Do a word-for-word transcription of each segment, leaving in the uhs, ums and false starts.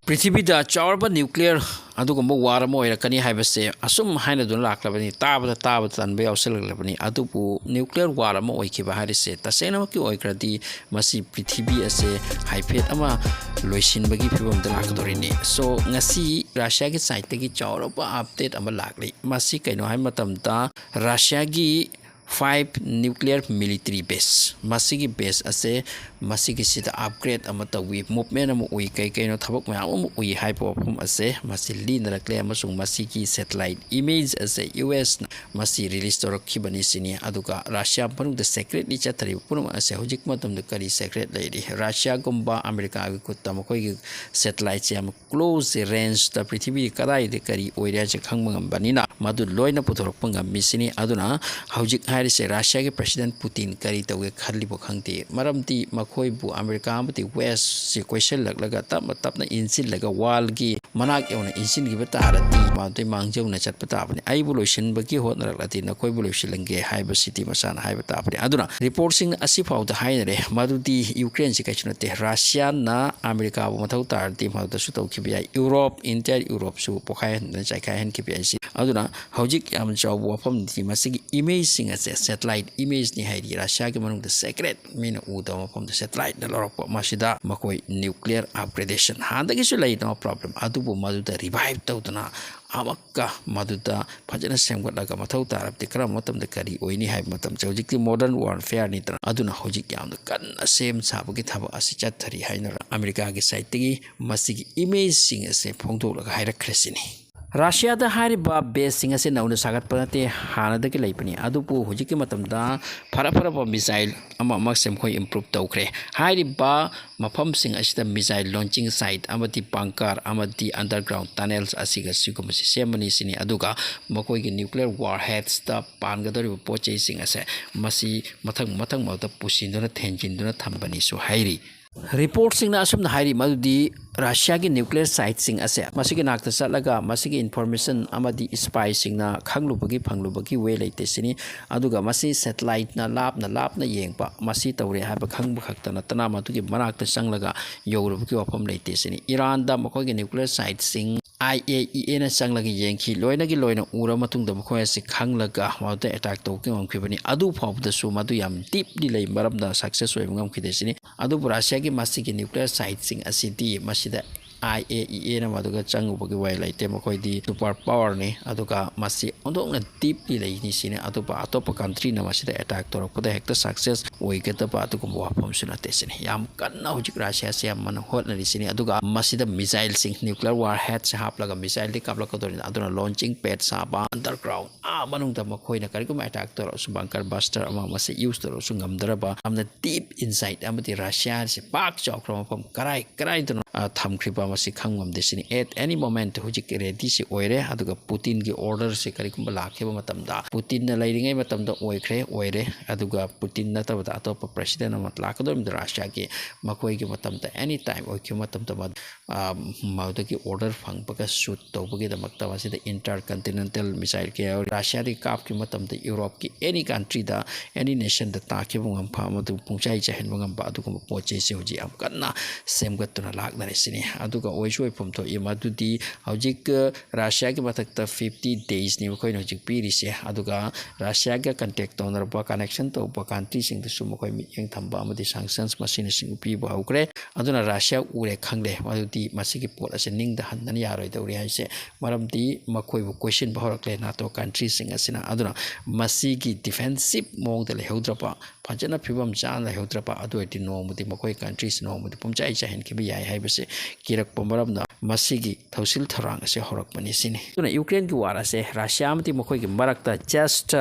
ꯄ꯭ꯔꯤꯊꯤꯕꯤꯗ ꯆꯥꯎꯔꯕ ꯅ꯭ꯌꯨꯀ꯭ꯂꯤꯌꯔ ꯑꯗꯨꯒꯨꯝꯕ ꯋꯥꯔ ꯑꯃ ꯑꯣꯏꯔꯛꯀꯅꯤ ꯍꯥꯏꯕꯁꯦ ꯑꯁꯨꯝ ꯍꯥꯏꯅꯗꯨꯅ ꯂꯥꯛꯂꯕꯅꯤ꯫ ꯇꯥꯕꯗ ꯇꯥꯕꯗ ꯇꯟꯕ ꯌꯥꯎꯁꯜꯂꯛꯂꯕꯅꯤ꯫ ꯑꯗꯨꯕꯨ ꯅ꯭ꯌꯨꯀ꯭ꯂꯤꯌꯔ ꯋꯥꯔ ꯑꯃ ꯑꯣꯏꯈꯤꯕ ꯍꯥꯏꯔꯤꯁꯦ ꯇꯁꯦꯡꯅꯃꯛꯀꯤ ꯑꯣꯏꯈ꯭ꯔꯗꯤ ꯃꯁꯤ ꯄ꯭ꯔꯤꯊꯤꯕꯤ ꯑꯁꯦ ꯍꯥꯏꯐꯦꯠ ꯑꯃ ꯂꯣꯏꯁꯤꯟꯕꯒꯤ ꯐꯤꯕꯝꯗ ꯂꯥꯛꯀꯗꯧꯔꯤꯅꯤ꯫ So, ꯉꯁꯤ ꯔꯁꯤꯌꯥꯒꯤ ꯁꯥꯏꯠꯇꯒꯤ ꯆꯥꯎꯔꯕ ꯑꯞꯗꯦꯠ ꯑꯃ ꯂꯥꯛꯂꯤ꯫ ꯃꯁꯤ ꯀꯩꯅꯣ ꯍꯥꯏꯕ ꯃꯇꯝꯗ ꯔꯁꯤꯌꯥꯒꯤ ꯐꯥꯏꯚ ꯅ꯭ꯌꯨꯀ꯭ꯂꯤꯌꯔ ꯃꯤꯂꯤꯇꯔꯤ ꯕꯦꯁ, ꯃꯁꯤꯒꯤ ꯕꯦꯁ ꯑꯁꯦ ꯃꯁꯤꯒꯤꯁꯤꯗ ꯑꯞꯒ꯭ꯔꯦꯗ ꯑꯃ ꯇꯧꯏ, ꯃꯨꯞꯃꯦꯟ ꯑꯃ ꯎꯏ, ꯀꯩ ꯀꯩꯅꯣ ꯊꯕꯛ ꯃꯌꯥꯝ ꯑꯃ ꯎꯏ ꯍꯥꯏꯕ ꯋꯥꯐꯝ ꯑꯁꯦ ꯃꯁꯤ ꯂꯤꯅꯔꯛꯂꯦ꯫ ꯑꯃꯁꯨꯡ ꯃꯁꯤꯒꯤ ꯁꯦꯇꯦꯂꯥꯏꯠ ꯏꯃꯦꯖ ꯑꯁꯦ ꯌꯨ ꯑꯦꯁꯅ ꯃꯁꯤ ꯔꯤꯂꯤꯁ ꯇꯧꯔꯛꯈꯤꯕꯅꯤ ꯁꯤꯅꯤ꯫ ꯑꯗꯨꯒ ꯔꯁꯤꯌꯥ ꯃꯅꯨꯡꯗ ꯁꯦꯀ꯭ꯔꯦꯠꯂꯤ ꯆꯠꯊꯔꯤꯕ ꯄꯨꯝꯅꯃꯛ ꯑꯁꯦ ꯍꯧꯖꯤꯛ ꯃꯇꯝꯗ ꯀꯔꯤ ꯁꯦꯀ꯭ꯔꯦꯠ ꯂꯩꯔꯤ? ꯔꯁꯤꯌꯥꯒꯨꯝꯕ ꯑꯃꯦꯔꯤꯀꯥꯒꯤ ꯈꯨꯠꯇ ꯃꯈꯣꯏꯒꯤ ꯁꯦꯇꯦꯂꯥꯏꯠꯁꯦ ꯌꯥꯝ ꯀ꯭ꯂꯣꯖ ꯔꯦꯟꯖꯇ ꯄ꯭ꯔꯤꯊꯤꯕꯤꯒꯤ ꯀꯗꯥꯏꯗ ꯀꯔꯤ ꯑꯣꯏꯔꯦ ꯍꯥꯏꯁꯦ ꯈꯪꯕ ꯉꯝꯕꯅꯤꯅ ꯃꯗꯨ ꯂꯣꯏꯅ ꯄꯨꯊꯣꯔꯛꯄ ꯉꯝꯃꯤꯁꯤꯅꯤ꯫ ꯑꯗꯨꯅ ꯍꯧꯖꯤꯛ ꯍꯥꯏꯔꯤꯁꯦ ꯔꯁꯤꯌꯥꯒꯤ ꯄ꯭ꯔꯦꯁꯤꯗꯦꯟ ꯄꯨꯇꯤꯟ ꯀꯔꯤ ꯇꯧꯒꯦ ꯈꯜꯂꯤꯕꯣ ꯈꯪꯗꯦ꯫ ꯃꯔꯝꯗꯤ ꯃꯈꯣꯏꯕꯨ ꯑꯃꯦꯔꯤꯀꯥ ꯑꯃꯗꯤ ꯋꯦꯁꯁꯤ ꯀꯣꯏꯁꯤꯜꯂꯛꯂꯒ ꯇꯞꯅ ꯇꯞꯅ ꯏꯟꯁꯤꯜꯂꯒ ꯋꯥꯜꯒꯤ ꯃꯅꯥꯛ ꯌꯧꯅ ꯏꯟꯁꯤꯟꯈꯤꯕ ꯇꯥꯔꯗꯤ ꯃꯗꯨꯗꯩ ꯃꯥꯡꯖꯧꯅ ꯆꯠꯄ ꯇꯥꯕꯅꯤ꯫ ꯑꯩꯕꯨ ꯂꯣꯏꯁꯤꯟꯕꯒꯤ ꯍꯣꯠꯅꯔꯛꯂꯗꯤ ꯅꯈꯣꯏꯕꯨ ꯂꯣꯏꯁꯤꯜꯂꯟꯒꯦ ꯍꯥꯏꯕꯁꯤꯗꯤ ꯃꯁꯥꯅ ꯍꯥꯏꯕ ꯇꯥꯕꯅꯤ꯫ ꯑꯗꯨꯅ ꯔꯤꯄꯣꯔꯠꯁꯤꯡ ꯑꯁꯤꯐꯥꯎꯗ ꯍꯥꯏꯅꯔꯦ ꯃꯗꯨꯗꯤ ꯌꯨꯀ꯭ꯔꯦꯟꯁꯤ ꯀꯩꯁꯨ ꯅꯠꯇꯦ, ꯔꯁꯤꯌꯥꯅ ꯑꯃꯦꯔꯤꯀꯥꯕꯨ ꯃꯊꯧ ꯇꯥꯔꯗꯤ ꯃꯗꯨꯗꯁꯨ ꯇꯧꯈꯤꯕ ꯌꯥꯏ꯫ ꯌꯨꯔꯣꯞ, entire ꯌꯨꯔꯣꯞꯁꯨ ꯄꯣꯈꯥꯏꯍꯟꯗꯅ ꯆꯥꯏꯈꯥꯏꯍꯟꯈꯤꯕ ꯌꯥꯏ꯫ ꯁꯤ ꯑꯗꯨꯅ ꯍꯧꯖꯤꯛ ꯌꯥꯝ ꯆꯥꯎꯕ ꯋꯥꯐꯝꯗꯤ ꯃꯁꯤꯒꯤ ꯏꯃꯦꯖꯁꯤꯡ ꯑꯁꯦ ꯁꯦꯇꯦꯂꯥꯏꯠ ꯏꯃꯦꯖꯅꯤ ꯍꯥꯏꯔꯤ꯫ ꯔꯁꯤꯌꯥꯒꯤ ꯃꯅꯨꯡꯗ ꯁꯦꯀ꯭ꯔꯦꯠ ꯃꯤꯅ ꯎꯗꯕ ꯃꯐꯝꯗ ꯁꯦꯇꯦꯂꯥꯏꯠꯅ ꯂꯧꯔꯛꯄ꯫ ꯃꯁꯤꯗ ꯃꯈꯣꯏ ꯅ꯭ꯌꯨꯀ꯭ꯂꯤꯌꯔ ꯑꯞꯒ꯭ꯔꯦꯗꯦꯁꯟ ꯍꯥꯟꯅꯗꯒꯤꯁꯨ ꯂꯩ, no problem꯫ ꯑꯗꯨꯕꯨ ꯃꯗꯨꯗ ꯔꯤꯚꯥꯏꯚ ꯇꯧꯗꯅ ꯑꯃꯨꯛꯀ ꯃꯗꯨꯗ ꯐꯖꯅ ꯁꯦꯝꯒꯠꯂꯒ ꯃꯊꯧ ꯇꯥꯔꯕꯗꯤ ꯀꯔꯝꯕ ꯃꯇꯝꯗ ꯀꯔꯤ ꯑꯣꯏꯅꯤ ꯍꯥꯏꯕ ꯃꯇꯝꯁꯦ ꯍꯧꯖꯤꯛꯇꯤ ꯃꯣꯗꯔꯟ ꯋꯥꯔꯐꯦꯌꯔꯅꯤꯗꯅ꯫ ꯑꯗꯨꯅ ꯍꯧꯖꯤꯛ ꯌꯥꯝꯅ ꯀꯟꯅ ꯁꯦꯝ ꯁꯥꯕꯒꯤ ꯊꯕꯛ ꯑꯁꯤ ꯆꯠꯊꯔꯤ ꯍꯥꯏꯅ ꯑꯃꯦꯔꯤꯀꯥꯒꯤ ꯁꯥꯏꯠꯇꯒꯤ ꯃꯁꯤꯒꯤ ꯏꯃꯦꯖꯁꯤꯡ ꯑꯁꯦ ꯐꯣꯡꯗꯣꯛꯂꯒ ꯍꯥꯏꯔꯛꯈ꯭ꯔꯦ ꯁꯤꯅꯤ꯫ ꯔꯁꯤꯌꯥꯗ ꯍꯥꯏꯔꯤꯕ ꯕꯦꯁꯁꯤꯡ ꯑꯁꯤ ꯅꯧꯅ ꯁꯥꯒꯠꯄ ꯅꯠꯇꯦ, ꯍꯥꯟꯅꯗꯒꯤ ꯂꯩꯕꯅꯤ꯫ ꯑꯗꯨꯕꯨ ꯍꯧꯖꯤꯛꯀꯤ ꯃꯇꯝꯗ ꯐꯔ ꯐꯔꯕ ꯃꯤꯁꯥꯏꯜ ꯑꯃ ꯑꯃꯁꯦ ꯃꯈꯣꯏ ꯏꯝꯄ꯭ꯔꯨꯞ ꯇꯧꯈ꯭ꯔꯦ꯫ ꯍꯥꯏꯔꯤꯕ ꯃꯐꯝꯁꯤꯡ ꯑꯁꯤꯗ ꯃꯤꯁꯥꯏꯜ ꯂꯣꯟꯆꯤꯡ ꯁꯥꯏꯠ ꯑꯃꯗꯤ ꯕꯪꯀꯔ ꯑꯃꯗꯤ ꯑꯟꯗꯔꯒ꯭ꯔꯥꯎꯟ ꯇꯅꯦꯜꯁ ꯑꯁꯤꯒ ꯁꯤꯒꯨꯝꯕꯁꯤ ꯁꯦꯝꯕꯅꯤ ꯁꯤꯅꯤ꯫ ꯑꯗꯨꯒ ꯃꯈꯣꯏꯒꯤ ꯅ꯭ꯌꯨꯀ꯭ꯂꯤꯌꯔ ꯋꯥꯔꯍꯦꯗꯁꯇ ꯄꯥꯟꯒꯗꯧꯔꯤꯕ ꯄꯣꯠ ꯆꯩꯁꯤꯡ ꯑꯁꯦ ꯃꯁꯤ ꯃꯊꯪ ꯃꯊꯪ ꯃꯊꯪ ꯄꯨꯁꯤꯟꯗꯨꯅ ꯊꯦꯟꯖꯤꯟꯗꯨꯅ ꯊꯝꯕꯅꯤꯁꯨ ꯍꯥꯏꯔꯤ꯫ ꯔꯤꯄꯣꯔꯠꯁꯤꯡꯅ ꯑꯁꯨꯝꯅ ꯍꯥꯏꯔꯤ ꯃꯗꯨꯗꯤ ꯔꯁꯤꯌꯥꯒꯤ ꯅ꯭ꯌꯨꯀ꯭ꯂꯤꯌꯔ ꯁꯥꯏꯠꯁꯤꯡ ꯑꯁꯦ ꯃꯁꯤꯒꯤ ꯅꯥꯛꯇ ꯆꯠꯂꯒ ꯃꯁꯤꯒꯤ ꯏꯟꯐꯣꯔꯃꯦꯁꯟ ꯑꯃꯗꯤ ꯏꯁꯄꯥꯏꯁꯤꯡꯅ ꯈꯪꯂꯨꯕꯒꯤ ꯐꯪꯂꯨꯕꯒꯤ ꯋꯦ ꯂꯩꯇꯦ ꯁꯤꯅꯤ꯫ ꯑꯗꯨꯒ ꯃꯁꯤ ꯁꯦꯇꯦꯂꯥꯏꯠꯅ ꯂꯥꯞꯅ ꯂꯥꯞꯅ ꯌꯦꯡꯕ ꯃꯁꯤ ꯇꯧꯔꯦ ꯍꯥꯏꯕ ꯈꯪꯕ ꯈꯛꯇ ꯅꯠꯇꯅ ꯃꯗꯨꯒꯤ ꯃꯅꯥꯛꯇ ꯆꯪꯂꯒ ꯌꯧꯔꯨꯕꯒꯤ ꯋꯥꯐꯝ ꯂꯩꯇꯦ ꯁꯤꯅꯤ꯫ ꯏꯔꯥꯟꯗ ꯃꯈꯣꯏꯒꯤ ꯅ꯭ꯌꯨꯀ꯭ꯂꯤꯌꯔ ꯁꯥꯏꯠꯁꯤꯡ IAEAꯅ ꯆꯪꯂꯒ ꯌꯦꯡꯈꯤ꯫ ꯂꯣꯏꯅꯒꯤ ꯂꯣꯏꯅ ꯎꯔ ꯃꯇꯨꯡꯗ ꯃꯈꯣꯏ ꯑꯁꯤ ꯈꯪꯂꯒ ꯃꯗꯨꯗ ꯑꯦꯇꯥꯛ ꯇꯧꯕ ꯉꯝꯈꯤꯕꯅꯤ꯫ ꯑꯗꯨ ꯐꯥꯎꯕꯗꯁꯨ ꯃꯗꯨ ꯌꯥꯝ ꯗꯤꯞꯂꯤ ꯂꯩ ꯃꯔꯝꯅ ꯁꯛꯁꯦꯁ ꯑꯣꯏꯕ ꯉꯝꯈꯤꯗꯦ ꯁꯤꯅꯤ꯫ ꯑꯗꯨꯕꯨ ꯔꯁꯤꯌꯥꯒꯤ ꯃꯁꯤꯒꯤ ꯅ꯭ꯌꯨꯀ꯭ꯂꯤꯌꯔ ꯁꯥꯏꯠꯁꯤꯡ ꯑꯁꯤꯗꯤ ꯃꯁꯤꯗ IAEAꯅ ꯃꯗꯨꯒ ꯆꯪꯉꯨꯕꯒꯤ ꯋꯥꯏ ꯂꯩꯇꯦ꯫ ꯃꯈꯣꯏꯗꯤ ꯁꯨꯄꯔ ꯄꯥꯋꯔꯅꯤ, ꯑꯗꯨꯒ ꯃꯁꯤ ꯑꯣꯟꯊꯣꯛꯅ ꯗꯤꯞꯂꯤ ꯂꯩꯅꯤ ꯁꯤꯅꯤ꯫ ꯑꯇꯣꯞꯄ ꯑꯇꯣꯞꯄ ꯀꯟꯇ꯭ꯔꯤꯅ ꯃꯁꯤꯗ ꯑꯦꯇꯥꯛ ꯇꯧꯔꯛꯄꯗ ꯍꯦꯛꯇ ꯁꯛꯁꯦꯁ ꯑꯣꯏꯒꯗꯕ ꯑꯗꯨꯒꯨꯝꯕ ꯋꯥꯐꯝꯁꯨ ꯅꯠꯇꯦ ꯁꯤꯅꯤ꯫ ꯌꯥꯝ ꯀꯟꯅ ꯍꯧꯖꯤꯛ ꯔꯁꯤꯌꯥꯁꯤ ꯌꯥꯝ ꯃꯟꯅ ꯍꯣꯠꯅꯔꯤ ꯁꯤꯅꯤ꯫ ꯑꯗꯨꯒ ꯃꯁꯤꯗ ꯃꯤꯁꯥꯏꯜꯁꯤꯡ, ꯅ꯭ꯌꯨꯀ꯭ꯂꯤꯌꯔ ꯋꯥꯔ ꯍꯦꯠꯁꯦ ꯍꯥꯞꯂꯒ ꯃꯤꯁꯥꯏꯜꯗꯤ ꯀꯥꯞꯂꯛꯀꯗꯧꯔꯤꯅꯤ꯫ ꯑꯗꯨꯅ ꯂꯣꯟꯆꯤꯡ ꯄꯦꯗ ꯁꯥꯕ, ꯑꯟꯗꯔꯒ꯭ꯔꯥꯎꯟ ꯑꯥ ꯃꯅꯨꯡꯗ ꯃꯈꯣꯏꯅ ꯀꯔꯤꯒꯨꯝꯕ ꯑꯦꯇꯥꯛ ꯇꯧꯔꯛꯑꯁꯨ, ꯕꯪꯀꯔ ꯕꯁꯇꯔ ꯑꯃ ꯃꯁꯤ ꯌꯨꯁ ꯇꯧꯔꯛꯑꯁꯨ ꯉꯝꯗ꯭ꯔꯕ, ꯌꯥꯝꯅ ꯗꯤꯞ ꯏꯟꯁꯥꯏꯠ ꯑꯃꯗꯤ ꯔꯁꯤꯌꯥꯁꯤ ꯄꯥꯛ ꯆꯥꯎꯈ꯭ꯔꯕ ꯃꯐꯝ ꯀꯔꯥꯏ ꯀꯔꯥꯏꯗꯅꯣ, ꯑ, ꯊꯝꯈ꯭ꯔꯤꯕ ꯃꯁꯤ ꯈꯪ ꯉꯝꯗꯦ ꯁꯤꯅꯤ꯫ At any moment ꯍꯧꯖꯤꯛ ꯔꯦꯗꯤꯁꯤ ꯑꯣꯏꯔꯦ꯫ ꯑꯗꯨꯒ ꯄꯨꯇꯤꯟꯒꯤ ꯑꯣꯔꯗꯔꯁꯤ ꯀꯔꯤꯒꯨꯝꯕ ꯂꯥꯛꯈꯤꯕ ꯃꯇꯝꯗ, ꯄꯨꯇꯤꯟꯅ ꯂꯩꯔꯤꯉꯩ ꯃꯇꯝꯗ ꯑꯣꯏꯈ꯭ꯔꯦ, ꯑꯣꯏꯔꯦ꯫ ꯑꯗꯨꯒ ꯄꯨꯇꯤꯟ ꯅꯠꯇꯕꯗ ꯑꯇꯣꯞꯄ ꯄ꯭ꯔꯦꯁꯤꯗꯦꯟ ꯑꯃ ꯂꯥꯛꯀꯗꯧꯔꯤꯕꯗ ꯔꯁꯤꯌꯥꯒꯤ, ꯃꯈꯣꯏꯒꯤ ꯃꯇꯝꯗ, ꯑꯦꯅꯤ ꯇꯥꯏꯝ ꯑꯣꯏꯈꯤꯕ ꯃꯇꯝꯗ ꯃ-, ꯑ, ꯃꯗꯨꯗꯒꯤ ꯑꯣꯔꯗꯔ ꯐꯪꯕꯒ ꯁꯨꯠ ꯇꯧꯕꯒꯤꯗꯃꯛꯇ ꯃꯁꯤꯗ ꯏꯟꯇꯔ ꯀꯟꯇꯤꯅꯦꯟꯇꯦꯜ ꯃꯤꯁꯥꯏꯜ ꯀꯌꯥ ꯌꯥꯎꯔꯤ꯫ ꯔꯁꯤꯌꯥꯗꯒꯤ ꯀꯥꯞꯈꯤꯕ ꯃꯇꯝꯗ ꯌꯨꯔꯣꯞꯀꯤ ꯑꯦꯅꯤ ꯀꯟꯇ꯭ꯔꯤꯗ, ꯑꯦꯅꯤ ꯅꯦꯁꯟꯗ ꯇꯥꯈꯤꯕ ꯉꯝꯐꯝ ꯑꯗꯨ ꯄꯨꯡꯆꯥꯏ ꯆꯥꯏꯍꯟꯕ ꯉꯝꯕ ꯑꯗꯨꯒꯨꯝꯕ ꯄꯣꯠ ꯆꯩꯁꯦ ꯍꯧꯖꯤꯛ ꯌꯥꯝ ꯀꯟꯅ ꯁꯦꯝꯒꯠꯇꯨꯅ ꯂꯥꯛꯅꯔꯦ ꯁꯤꯅꯤ꯫ ꯑꯗꯨꯒ ꯑꯣꯏꯁꯨ ꯑꯣꯏꯐꯝ ꯊꯣꯛꯏ ꯃꯗꯨꯗꯤ ꯍꯧꯖꯤꯛ, ꯑ, ꯔꯁꯤꯌꯥꯒꯤ ꯃꯊꯛꯇ ꯐꯤꯐꯇꯤ ꯗꯦꯖꯅꯤ ꯃꯈꯣꯏꯅ ꯍꯧꯖꯤꯛ ꯄꯤꯔꯤꯁꯦ꯫ ꯑꯗꯨꯒ ꯔꯁꯤꯌꯥꯒ ꯀꯟꯇꯦꯛ ꯇꯧꯅꯔꯛꯄ, ꯀꯅꯦꯛꯁꯟ ꯇꯧꯕ ꯀꯟꯇ꯭ꯔꯤꯁꯤꯡꯗꯁꯨ ꯃꯈꯣꯏ ꯃꯤꯠꯌꯦꯡ ꯊꯝꯕ ꯑꯃꯗꯤ ꯁꯥꯡꯁꯟꯁ ꯃꯁꯤꯅꯆꯤꯡꯕ ꯄꯤꯕ ꯍꯧꯈ꯭ꯔꯦ꯫ ꯑꯗꯨꯅ ꯔꯁꯤꯌꯥ ꯎꯔꯦ ꯈꯪꯂꯦ ꯃꯗꯨꯗꯤ ꯃꯁꯤꯒꯤ ꯄꯣꯠ ꯑꯁꯤ ꯅꯤꯡꯗ ꯍꯟꯗꯅ ꯌꯥꯔꯣꯏꯗꯧꯔꯤ ꯍꯥꯏꯁꯦ꯫ ꯃꯔꯝꯗꯤ ꯃꯈꯣꯏꯕꯨ ꯀꯣꯏꯁꯤꯟꯕ ꯍꯧꯔꯛꯂꯦ ꯅꯥꯇꯣ ꯀꯟꯇ꯭ꯔꯤꯁꯤꯡ ꯑꯁꯤꯅ꯫ ꯑꯗꯨꯅ ꯃꯁꯤꯒꯤ ꯗꯤꯐꯦꯟꯁꯤꯞ ꯃꯑꯣꯡꯗ ꯂꯩꯍꯧꯗ꯭ꯔꯕ, ꯐꯖꯅ ꯐꯤꯕꯝ ꯆꯥꯅ ꯂꯩꯍꯧꯗ꯭ꯔꯕ, ꯑꯗꯨ ꯑꯣꯏꯔꯗꯤ ꯅꯣꯡꯃꯗꯤ ꯃꯈꯣꯏ ꯀꯟꯇ꯭ꯔꯤꯁꯤ ꯅꯣꯡꯃꯗꯤ ꯄꯨꯝꯆꯥꯏ ꯆꯥꯏꯍꯟꯈꯤꯕ ꯌꯥꯏ ꯍꯥꯏꯕꯁꯤ ꯀꯤꯔꯛꯄ ꯃꯔꯝꯅ ꯃꯁꯤꯒꯤ ꯊꯧꯁꯤꯜ ꯊꯧꯔꯥꯡ ꯑꯁꯤ ꯍꯧꯔꯛꯄꯅꯤ ꯁꯤꯅꯤ꯫ ꯑꯗꯨꯅ ꯌꯨꯀ꯭ꯔꯦꯟꯒꯤ ꯋꯥꯔ ꯑꯁꯦ ꯔꯁꯤꯌꯥ ꯑꯃꯗꯤ ꯃꯈꯣꯏꯒꯤ ꯃꯔꯛꯇ just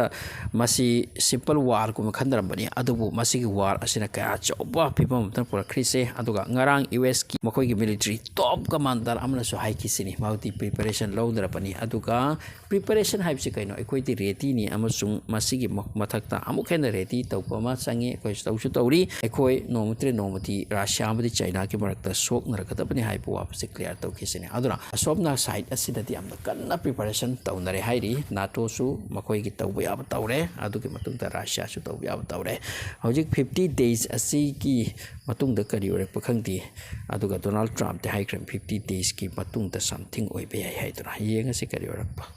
ꯃꯁꯤ ꯁꯤꯝꯄꯜ ꯋꯥꯔꯒꯨꯝꯕ ꯈꯟꯅꯔꯝꯕꯅꯤ, ꯑꯗꯨꯕꯨ ꯃꯁꯤꯒꯤ ꯋꯥꯔ ꯑꯁꯤꯅ ꯀꯌꯥ ꯑꯆꯧꯕ ꯐꯤꯕꯝ ꯑꯃꯗ ꯄꯨꯔꯛꯈ꯭ꯔꯤꯁꯦ꯫ ꯑꯗꯨꯒ ꯉꯔꯥꯡ ꯌꯨ ꯑꯦꯁꯀꯤ ꯃꯈꯣꯏꯒꯤ ꯃꯤꯂꯤꯇꯔꯤ ꯇꯣꯞ ꯀꯃꯥꯟꯗꯔ ꯑꯃꯅꯁꯨ ꯍꯥꯏꯈꯤꯁꯤꯅꯤ, ꯃꯗꯨꯗꯤ ꯄ꯭ꯔꯤꯄꯦꯔꯦꯁꯟ ꯂꯧꯅꯔꯕꯅꯤ꯫ ꯑꯗꯨꯒ ꯄ꯭ꯔꯤꯄꯦꯔꯦꯁꯟ ꯍꯥꯏꯕꯁꯤ ꯀꯩꯅꯣ? ꯑꯩꯈꯣꯏꯗꯤ ꯔꯦꯗꯤꯅꯤ ꯑꯃꯁꯨꯡ ꯃꯁꯤꯒꯤ ꯃ-, ꯃꯊꯛꯇ ꯑꯃꯨꯛ ꯍꯦꯟꯅ ꯔꯦꯗꯤ ꯇꯧꯕ ꯑꯃ ꯆꯪꯉꯤ, ꯑꯩꯈꯣꯏꯁꯨ ꯇꯧꯁꯨ ꯇꯧꯔꯤ꯫ ꯑꯩꯈꯣꯏ ꯅꯣꯡꯃꯇ꯭ꯔꯦ ꯅꯣꯡꯃꯗꯤ ꯔꯁꯤꯌꯥ ꯑꯃꯗꯤ ꯆꯥꯏꯅꯥꯒꯤ ꯃꯔꯛꯇ ꯁꯣꯛꯅꯔꯛꯀꯗꯕꯅꯤ ꯍꯥꯏꯕ ꯋꯥꯐꯝꯁꯦ ꯀ꯭ꯂꯤꯌꯥꯔ ꯇꯧꯈꯤꯁꯤꯅꯦ꯫ ꯑꯗꯨꯅ ꯑꯁꯣꯝꯅ ꯁꯥꯏꯠ ꯑꯁꯤꯗꯗꯤ ꯌꯥꯝꯅ ꯀꯟꯅ ꯄ꯭ꯔꯤꯄꯦꯔꯦꯁꯟ ꯇꯧꯅꯔꯦ ꯍꯥꯏꯔꯤ꯫ ꯅꯥꯇꯣꯁꯨ ꯃꯈꯣꯏꯒꯤ ꯇꯧꯕ ꯌꯥꯕ ꯇꯧꯔꯦ, ꯑꯗꯨꯒꯤ ꯃꯇꯨꯡꯗ ꯔꯁꯤꯌꯥꯁꯨ ꯇꯧꯕ ꯌꯥꯕ ꯇꯧꯔꯦ꯫ ꯍꯧꯖꯤꯛ ꯐꯤꯐꯇꯤ ꯗꯦꯖ ꯑꯁꯤꯒꯤ ꯃꯇꯨꯡꯗ ꯀꯔꯤ ꯑꯣꯏꯔꯛꯄ ꯈꯪꯗꯦ꯫ ꯑꯗꯨꯒ ꯗꯣꯅꯥꯜꯗ ꯇ꯭ꯔꯝꯞꯇꯤ ꯍꯥꯏꯈ꯭ꯔꯦ, ꯐꯤꯐꯇꯤ ꯗꯦꯖꯀꯤ ꯃꯇꯨꯡꯗ ꯁꯝꯊꯤꯡ ꯑꯣꯏꯕ ꯌꯥꯏ ꯍꯥꯏꯗꯨꯅ꯫ ꯌꯦꯡꯉꯁꯤ ꯀꯔꯤ ꯑꯣꯏꯔꯛꯄ꯫